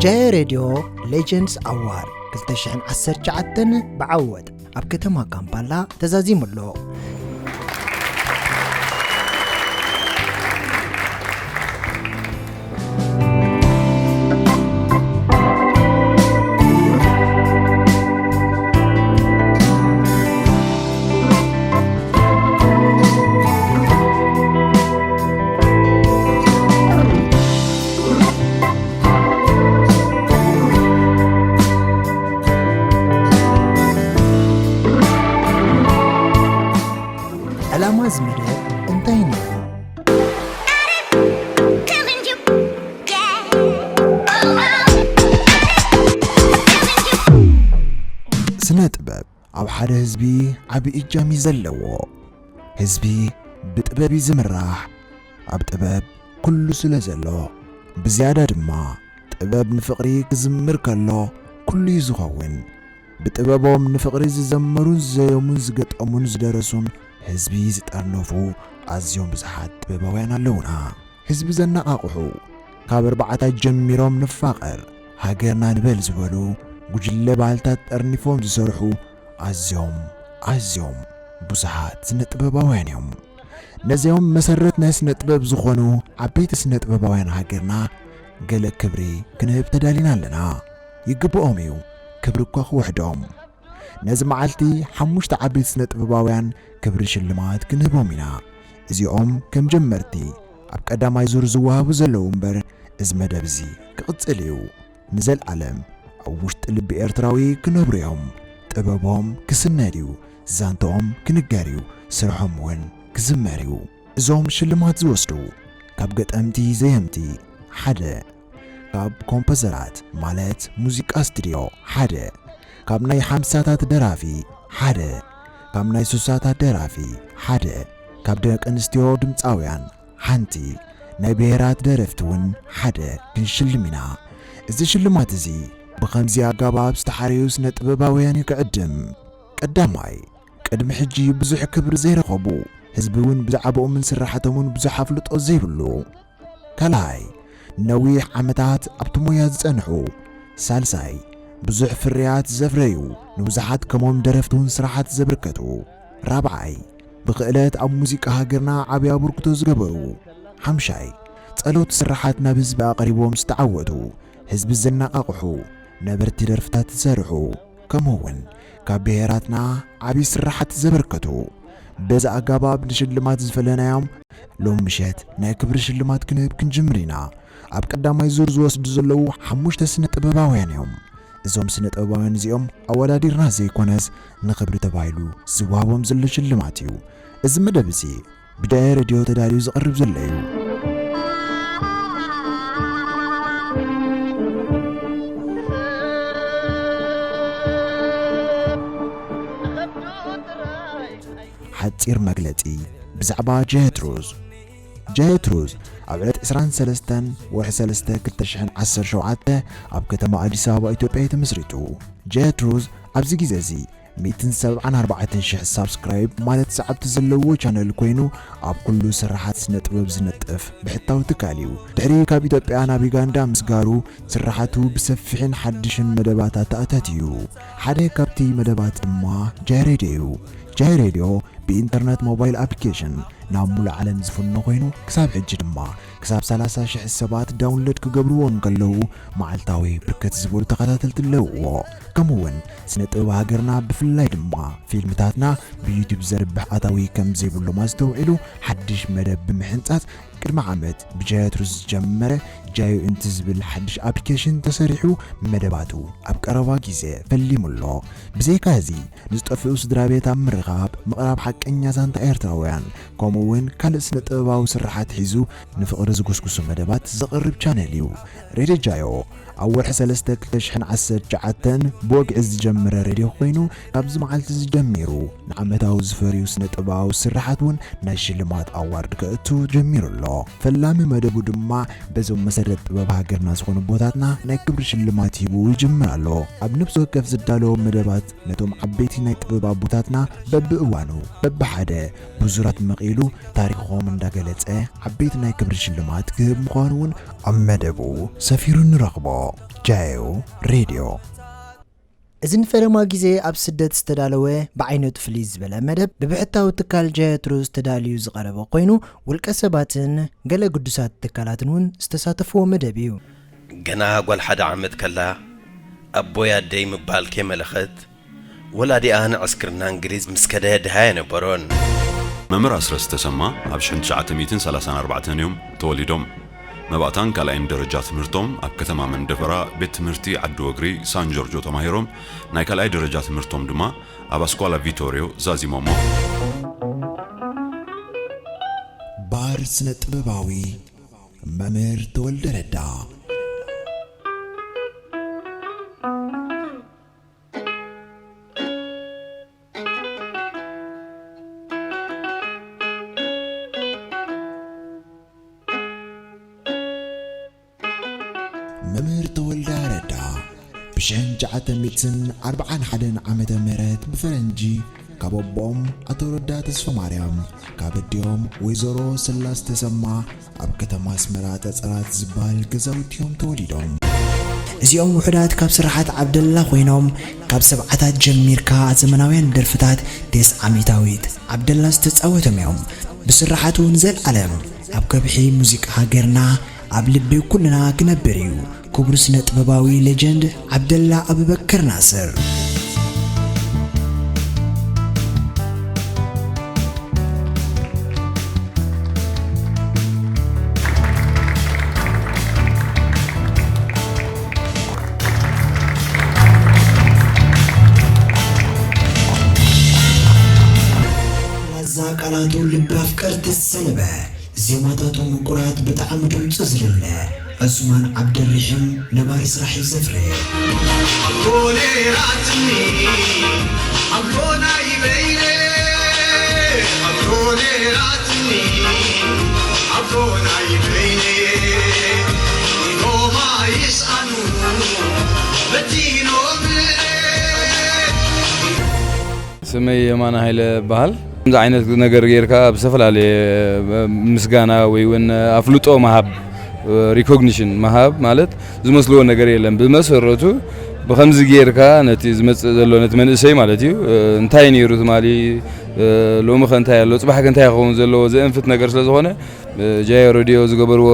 ሬድዮ ሌጀንድስ ኣዋርድ ክልተ ሽሕን ዓሰርተ ትሽዓተን ብዓወት ኣብ ከተማ ካምፓላ ተዛዚሙ ኣሎ። ዕላማ እዚ መደብ እንታይ ነይሩ? ስነ ጥበብ ኣብ ሓደ ህዝቢ ዓቢ እጃም እዩ ዘለዎ። ህዝቢ ብጥበብ እዩ ዝምራሕ። ኣብ ጥበብ ኩሉ ስለ ዘሎ፣ ብዝያዳ ድማ ጥበብ ንፍቕሪ ክዝምር ከሎ ኩሉ እዩ ዝኸውን። ብጥበቦም ንፍቕሪ ዝዘመሩን ዝዘየሙን ዝገጠሙን ዝደረሱን ህዝቢ ዝጠርነፉ ኣዝዮም ብዙሓት ጥበባውያን ኣለዉና። ህዝቢ ዘነቓቕሑ፣ ካብ ኣርባዕታት ጀሚሮም ንፋቐር፣ ሃገርና ንበል ዝበሉ ጉጅለ ባህልታት ጠርኒፎም ዝሰርሑ ኣዝዮም፣ ኣዝዮም ብዙሓት ስነ ጥበባውያን እዮም። ነዚኦም መሰረት ናይ ስነ ጥበብ ዝኾኑ ዓበይቲ ስነ ጥበባውያን ሃገርና ገለ ክብሪ ክንህብ ተዳሊና ኣለና። ይግብኦም እዩ ክብሪ እኳ ክውሕዶም። ነዚ መዓልቲ ሓሙሽተ ዓበይቲ ስነ ጥበባውያን ክብሪ ሽልማት ክንህቦም ኢና። እዚኦም ከም ጀመርቲ ኣብ ቀዳማይ ዙር ዝወሃቡ ዘለዉ እምበር፣ እዚ መደብ እዚ ክቕጽል እዩ። ንዘለኣለም ኣብ ውሽጢ ልቢ ኤርትራዊ ክነብሩ እዮም። ጥበቦም ክስነድ እዩ፣ ዛንትኦም ክንገር እዩ፣ ስርሖም እውን ክዝመር እዩ። እዞም ሽልማት ዝወስዱ ካብ ገጠምቲ ዘየምቲ ሓደ፣ ካብ ኮምፖዘራት ማለት ሙዚቃ ስቱድዮ ሓደ፣ ካብ ናይ ሓምሳታት ደራፊ ሓደ፣ ካብ ናይ ሱሳታት ደራፊ ሓደ፣ ካብ ደቂ ኣንስትዮ ድምፃውያን ሓንቲ፣ ናይ ብሄራት ደረፍቲ እውን ሓደ ክንሽልም ኢና። እዚ ሽልማት እዚ ብኸምዚ ኣገባብ ዝተሓረዩ ስነ ጥበባውያን እዩ ክዕድም። ቀዳማይ፣ ቅድሚ ሕጂ ብዙሕ ክብሪ ዘይረኸቡ፣ ህዝቢ እውን ብዛዕባኦምን ስራሕቶምን ብዙሕ ኣፍልጦ ዘይብሉ። ካልኣይ፣ ነዊሕ ዓመታት ኣብቲ ሞያ ዝጸንሑ። ሳልሳይ፣ ብዙሕ ፍርያት ዘፍረዩ፣ ንብዙሓት ከምኦም ደረፍቲ እውን ስራሓት ዘበርከቱ። ራብዓይ፣ ብክእለት ኣብ ሙዚቃ ሃገርና ዓብዪ ኣበርክቶ ዝገበሩ። ሓምሻይ፣ ጸለውቲ ስራሓት ናብ ህዝቢ ኣቕሪቦም ዝተዓወቱ፣ ህዝቢ ዘነቓቕሑ፣ ነበርቲ ደርፍታት ዝሰርሑ፣ ከምኡ እውን ካብ ብሄራትና ዓብዪ ስራሓት ዘበርከቱ። በዚ ኣገባብ ንሽልማት ዝፈለናዮም ሎም ምሸት ናይ ክብሪ ሽልማት ክንህብ ክንጅምር ኢና። ኣብ ቀዳማይ ዙር ዝወስዱ ዘለዉ ሓሙሽተ ስነ ጥበባውያን እዮም። እዞም ስነ ጥበባውያን እዚኦም ኣወዳዲርና ዘይኮነስ ንኽብሪ ተባሂሉ ዝወሃቦም ዘሎ ሽልማት እዩ። እዚ መደብ እዚ ብዳያ ሬድዮ ተዳልዩ ዝቐርብ ዘሎ እዩ። ሓጺር መግለጺ ብዛዕባ ጃየት ሩዝ። ጃየት ሩዝ ኣብ ዕለት ዕስራን ሰለስተን ወርሒ ሰለስተ ክልተ ሽሕን ዓሰርተ ሸውዓተ ኣብ ከተማ ኣዲስ ኣበባ ኢትዮጵያ እዩ ተመስሪቱ። ጃየት ሩዝ ኣብዚ ግዜ እዚ ሚእትን ሰብዓን ኣርባዕተን ሽሕ ሳብስክራይብ ማለት ሰዓብቲ ዘለዎ ቻነል ኮይኑ፣ ኣብ ኩሉ ስራሓት ስነ ጥበብ ዝነጥፍ ብሕታዊ ትካል እዩ። ድሕሪ ካብ ኢትዮጵያ ናብ ዩጋንዳ ምስጋሩ፣ ስራሓቱ ብሰፊሕን ሓድሽን መደባት ኣተኣታትዩ። ሓደ ካብቲ መደባት ድማ ጃይ ሬድዮ እዩ። ጃይ ሬድዮ ብኢንተርነት ሞባይል ኣፕሊኬሽን ናብ ሙሉእ ዓለም ዝፍኖ ኮይኑ፣ ክሳብ ሕጂ ድማ ክሳብ ሰላሳ ሽሕ ሰባት ዳውንሎድ ክገብርዎ እንከለዉ፣ መዓልታዊ ብርክት ዝበሉ ተኸታተልቲ ኣለውዎ። ከምኡ እውን ስነ ጥበብ ሃገርና፣ ብፍላይ ድማ ፊልምታትና ብዩቱብ ዘርብሕ ኣታዊ ከም ዘይብሎም ኣስተውዒሉ፣ ሓድሽ መደብ ብምሕንጻጽ፣ ቅድሚ ዓመት ብጃያት ሩዝ ዝጀመረ ጃዮ ኢንት ዝብል ሓድሽ ኣፕሊኬሽን ተሰሪሑ፣ መደባቱ ኣብ ቀረባ ግዜ ፈሊሙ ኣሎ። ብዘይካ እዚ፣ ንዝጠፍኡ ስድራ ቤት ኣብ ምርኻብ፣ ምቕራብ ሓቀኛ ዛንታ ኤርትራውያን፣ ከምኡ እውን ካልእ ስነ ጥበባዊ ስርሓት ሒዙ ንፍቕሪ ዝጉስጉሱ መደባት ዘቕርብ ቻነል እዩ። ሬድዮ ጃዮ ኣብ ወርሒ ሰለስተ ክልተ ሽሕን ዓሰርተ ትሽዓተን ብወግዒ ዝጀመረ ሬድዮ ኮይኑ፣ ካብዚ መዓልቲ እዚ ጀሚሩ ንዓመታዊ ዝፈርዩ ስነ ጥበባዊ ስርሓት እውን ናይ ሽልማት ኣዋርድ ከእቱ ጀሚሩ ኣሎ። ፈላሚ መደቡ ድማ በዞም መሰረት ጥበብ ሃገርና ዝኾኑ ኣቦታትና ናይ ክብሪ ሽልማት ሂቡ ይጅምር ኣሎ። ኣብ ነፍሲ ወከፍ ዝዳለዎ መደባት ነቶም ዓበይቲ ናይ ጥበብ ኣቦታትና በብእዋኑ በብሓደ ብዙራት መቒሉ ታሪኾም እንዳገለጸ ዓበይቲ ናይ ክብሪ ሽልማት ክህብ ምዃኑ እውን ኣብ መደቡ ሰፊሩ ንረኽቦ። ጃዮ ሬድዮ። እዚ ንፈለማ ግዜ ኣብ ስደት ዝተዳለወ ብዓይነቱ ፍልይ ዝበለ መደብ ብብሕታዊ ትካል ጃዮ ትሩዝ ተዳልዩ ዝቐረበ ኮይኑ፣ ውልቀ ሰባትን ገለ ግዱሳት ትካላትን እውን ዝተሳተፍዎ መደብ እዩ። ገና ጓል ሓደ ዓመት ከላ ኣቦይ ኣደይ ምባል ከይመለኸት፣ ወላዲኣ ንዕስክርና እንግሊዝ ምስ ከደ ድሃ ኣይነበሮን። መምህር ኣስረስ ተሰማ ኣብ ሽሕን ትሽዓተ ሚእትን ሰላሳን ኣርባዕተን እዮም ተወሊዶም። መባእታን ካልኣይን ደረጃ ትምህርቶም ኣብ ከተማ መንደፈራ ቤት ትምህርቲ ዓዲ ወግሪ ሳን ጆርጆ ተማሂሮም፣ ናይ ካልኣይ ደረጃ ትምህርቶም ድማ ኣብ ኣስኳላ ቪቶርዮ ዛዚሞሞ። ባር ስነ ጥበባዊ መምህር ተወልደ ረዳ። መምህር ተወልደ ረዳ ብሽሕን ትሽዓተ ሚእትን ኣርባዓን ሓደን ዓመተ ምህረት ብፈረንጂ ካብ ኣቦኦም ኣቶ ረዳ ተስፋማርያም፣ ካብ ኣዲኦም ወይዘሮ ስላስ ተሰማ ኣብ ከተማ ኣስመራ ጠጸራት ዝበሃል ገዛውቲ እዮም ተወሊዶም። እዚኦም ውሑዳት ካብ ስርሓት ዓብደላ ኮይኖም፣ ካብ ሰብዓታት ጀሚርካ ዘመናውያን ደርፍታት ቴስዓ ሚእታዊት ዓብደላ ዝተጻወቶም እዮም። ብስርሓቱ ንዘልኣለም ኣብ ከብሒ ሙዚቃ ሃገርና ኣብ ልቢ ኩልና ክነብር እዩ። ክቡር ስነ ጥበባዊ ሌጀንድ ዓብደላ ኣቡበከር ናስር። ላዛ ቃላቱ ልቢ ኣፍቀርቲ ዝሰለበ፣ ዜማታቱ ምቁራት ብጣዕሚ ድምጹ ዝልለ ዑስማን ዓብደልርሒም ነባሪ ስራሕ እዩ ዘፍሪ። ኣቦ ነይራትኒ ኣቦ ናይ በይነ ኣቦ ነይራትኒ ኣቦ ናይ በይነ ኢዶማ ይስኣኑ በቲኖም ስመይ የማነ ሃይለ እበሃል። ከምዚ ዓይነት ነገር ጌርካ ብዝተፈላለየ ምስጋና ወይ እውን ኣፍልጦ ምሃብ፣ ሪኮግኒሽን ምሃብ ማለት ዝመስልዎ ነገር የለን። ብመሰረቱ ብኸምዚ ጌርካ ነቲ ዝመጽእ ዘሎ ነቲ መንእሰይ ማለት እዩ እንታይ ነይሩ ትማሊ ሎሚ ከ እንታይ ኣሎ ጽባሕ ከ እንታይ ክኸውን ዘለዎ ዘእንፍት ነገር ስለ ዝኾነ ጃዮ ሬድዮ ዝገበርዎ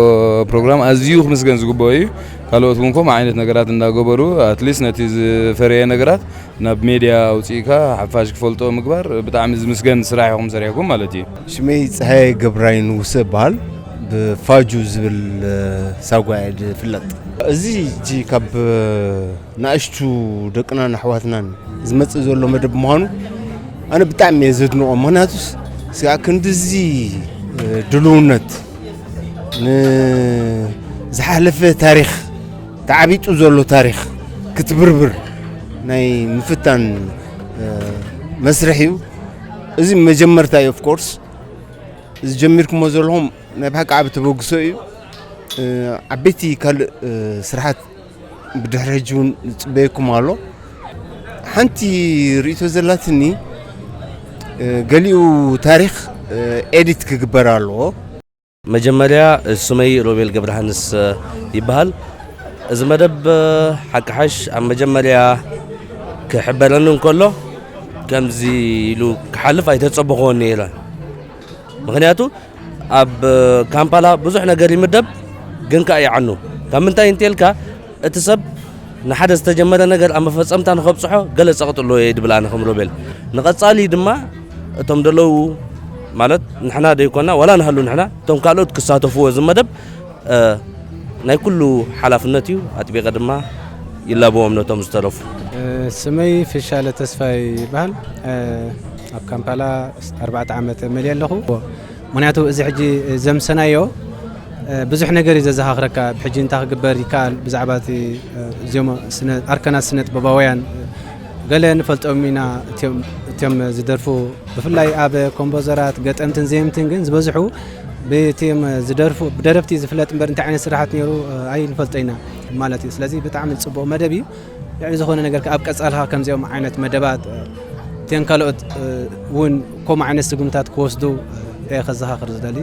ፕሮግራም ኣዝዩ ክምስገን ዝግብኦ እዩ። ካልኦት እውን ከምኡ ዓይነት ነገራት እንዳገበሩ ኣትሊስት ነቲ ዝፈረየ ነገራት ናብ ሜድያ ኣውፂእካ ሓፋሽ ክፈልጦ ምግባር ብጣዕሚ ዝምስገን ስራሕ ኢኹም ሰሪሕኩም ማለት እዩ። ሽመይ ፀሃየ ገብራይ ንጉሰ እበሃል። ብፋጁ ዝብል ሳጓ እየ ዝፍለጥ። እዚ ሕጂ ካብ ንኣሽቱ ደቅናን ኣሕዋትናን ዝመፅእ ዘሎ መደብ ምዃኑ ኣነ ብጣዕሚ እየ ዘድንቖ። ምኽንያቱስ ስጋዕ ክንድዚ ድልውነት ንዝሓለፈ ታሪኽ ተዓቢጡ ዘሎ ታሪኽ ክትብርብር ናይ ምፍታን መስርሕ እዩ። እዚ መጀመርታ እዩ። ኦፍኮርስ እዚ ጀሚርኩሞ ዘለኹም ናይ ብሓቂ ዓቢ ተበግሶ እዩ። ዓበይቲ ካልእ ስራሓት ብድሕሪ ሕጂ እውን ዝፅበየኩም ኣሎ። ሓንቲ ርእቶ ዘላትኒ ገሊኡ ታሪኽ ኤዲት ክግበር ኣለዎ። መጀመርያ ስመይ ሮቤል ገብረሃንስ ይበሃል። እዚ መደብ ሓቂ ሓሽ ኣብ መጀመርያ ክሕበረኒ እንከሎ ከምዚ ኢሉ ክሓልፍ ኣይተጸበኽዎን ነይረ። ምኽንያቱ ኣብ ካምፓላ ብዙሕ ነገር ይምደብ፣ ግን ከኣ ይዓኑ። ካብ ምንታይ እንተልካ እቲ ሰብ ንሓደ ዝተጀመረ ነገር ኣብ መፈጸምታ ንኸብጽሖ ገለ ጸቕጢ ኣለዎ እየ ድብል ኣነ ከም ሮቤል። ንቐጻሊ ድማ እቶም ደለዉ ማለት ንሕና ደይኮና ዋላ ንሃሉ ንሕና እቶም ካልኦት ክሳተፍዎ እዚ መደብ ናይ ኩሉ ሓላፍነት እዩ። ኣጥቢቐ ድማ ይላበዎም ነቶም ዝተረፉ። ስመይ ፍሻለ ተስፋይ ይበሃል። ኣብ ካምፓላ ኣርባዕተ ዓመት መሊአ ኣለኹ። ምኽንያቱ እዚ ሕጂ ዘምሰናዮ ብዙሕ ነገር እዩ ዘዘኻኽረካ። ብሕጂ እንታይ ክግበር ይከኣል ብዛዕባ እቲ እዚኦም ኣርካናት ስነ ጥበባውያን ገለ ንፈልጦም ኢና። እቲኦም ዝደርፉ ብፍላይ ኣብ ኮምፖዘራት፣ ገጠምትን ዘየምትን ግን ዝበዝሑ ብእቲኦም ዝደርፉ ብደረፍቲ ዝፍለጥ እምበር እንታይ ዓይነት ስራሓት ነይሩ ኣይንፈልጦ ኢና ማለት እዩ። ስለዚ ብጣዕሚ ፅቡቕ መደብ እዩ። ልዕሊ ዝኾነ ነገር ኣብ ቀፃልኻ ከምዚኦም ዓይነት መደባት እተን ካልኦት እውን ከምኡ ዓይነት ስጉምታት ክወስዱ እየ ከዘኻኽር ዝደሊ።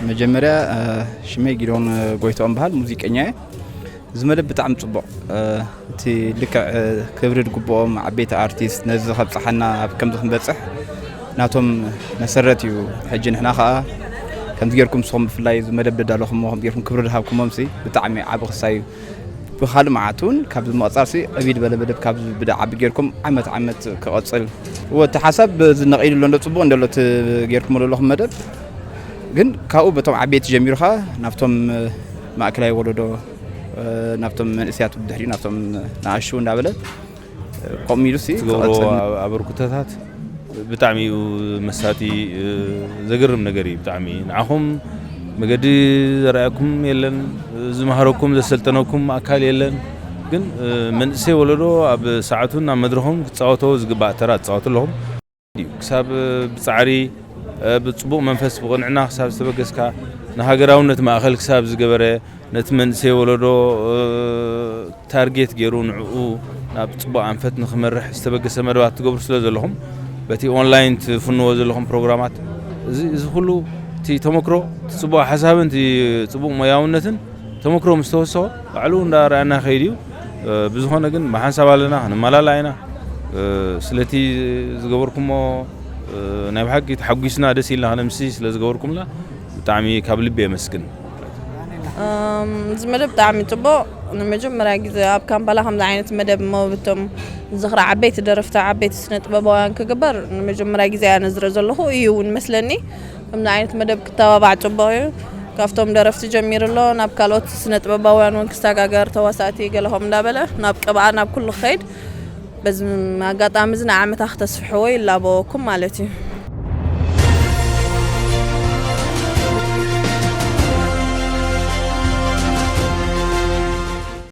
መጀመርያ ሽመይ ጊዶን ጎይትኦም በሃል ሙዚቀኛ እየ። እዚ መደብ ብጣዕሚ ጽቡቕ። እቲ ልክዕ ክብሪ ዝግብኦም ዓበይቲ ኣርቲስት ነዚ ከብጽሓና ኣብ ከምዚ ክንበጽሕ ናቶም መሰረት እዩ። ሕጂ ንሕና ኸኣ ከምዚ ጌርኩም ንስኹም ብፍላይ እዚ መደብ ደዳለኹሞ ከም ጌርኩም ክብሪ ዝሃብኩሞም ሲ ብጣዕሚ ዓቢ ክሳይ እዩ። ብኻልእ መዓት እውን ካብዚ ምቕጻል ሲ ዕብይ ዝበለ መደብ ካብዚ ብዳ ዓቢ ጌርኩም ዓመት ዓመት ክቐጽል። እወ እቲ ሓሳብ በዚ ነቒሉ ኣሎ እንዶ ጽቡቕ እንዶ ኣሎ እቲ ጌርኩሞ ዘለኹም መደብ ግን ካብኡ በቶም ዓበይቲ ጀሚሩ ኸኣ ናብቶም ማእከላይ ወለዶ ናብቶም መንእስያት ብድሕሪኡ ናብቶም ንኣሽቱ እንዳበለ ከምኡ ኢሉ ሲ ትገብሮ ክቐጽል። ኣበርክቶታት ብጣዕሚ እዩ መሳጢ። ዘገርም ነገር እዩ። ብጣዕሚ ንዓኹም መገዲ ዘርኣየኩም የለን፣ ዝመሃረኩም ዘሰልጠነኩም ኣካል የለን። ግን መንእሰይ ወለዶ ኣብ ሰዓቱን ኣብ መድረኹም ክፃወቶ ዝግባእ ተራ ትፃወቱ ኣለኹም። ክሳብ ብጻዕሪ ብጽቡቕ መንፈስ ብቕንዕና ክሳብ ዝተበገስካ ንሃገራውነት ማእኸል ክሳብ ዝገበረ ነቲ መንእሰይ ወለዶ ታርጌት ገይሩ ንዕኡ ናብ ጽቡቕ ኣንፈት ንኽመርሕ ዝተበገሰ መደባት ትገብሩ ስለ ዘለኹም በቲ ኦንላይን ትፍንዎ ዘለኹም ፕሮግራማት እዚ እዚ ኩሉ እቲ ተመክሮ እቲ ጽቡቕ ሓሳብን እቲ ጽቡቕ ሞያውነትን ተመክሮ ምስ ተወሰኾ ባዕሉ እንዳረኣና ከይድ እዩ። ብዝኾነ ግን ብሓንሳብ ኣለና፣ ክንመላላእ ኢና። ስለቲ ዝገበርኩሞ ናይ ብሓቂ ተሓጒስና ደስ ኢልና ከነምሲ ስለ ዝገበርኩምና ብጣዕሚ ካብ ልቢ የመስግን። እዚ መደብ ብጣዕሚ ጽቡቕ። ንመጀመርያ ግዜ ኣብ ካምፓላ ከምዚ ዓይነት መደብ መብቶም ዝኽሪ ዓበይቲ ደረፍቲ ዓበይቲ ስነ ጥበባውያን ክግበር ንመጀመርያ ግዜ ኣነ ዝርኢ ዘለኹ እዩ እውን መስለኒ። ከምዚ ዓይነት መደብ ክተባባዕ ጽቡቕ እዩ። ካብቶም ደረፍቲ ጀሚሩ ኣሎ ናብ ካልኦት ስነ ጥበባውያን እውን ክሰጋገር ተዋሳእቲ ገለኹም እንዳበለ ናብ ቅብኣ ናብ ኩሉ ክኸይድ በዚ ኣጋጣሚ እዚ ንዓመታ ክተስፍሕዎ ይላበወኩም ማለት እዩ።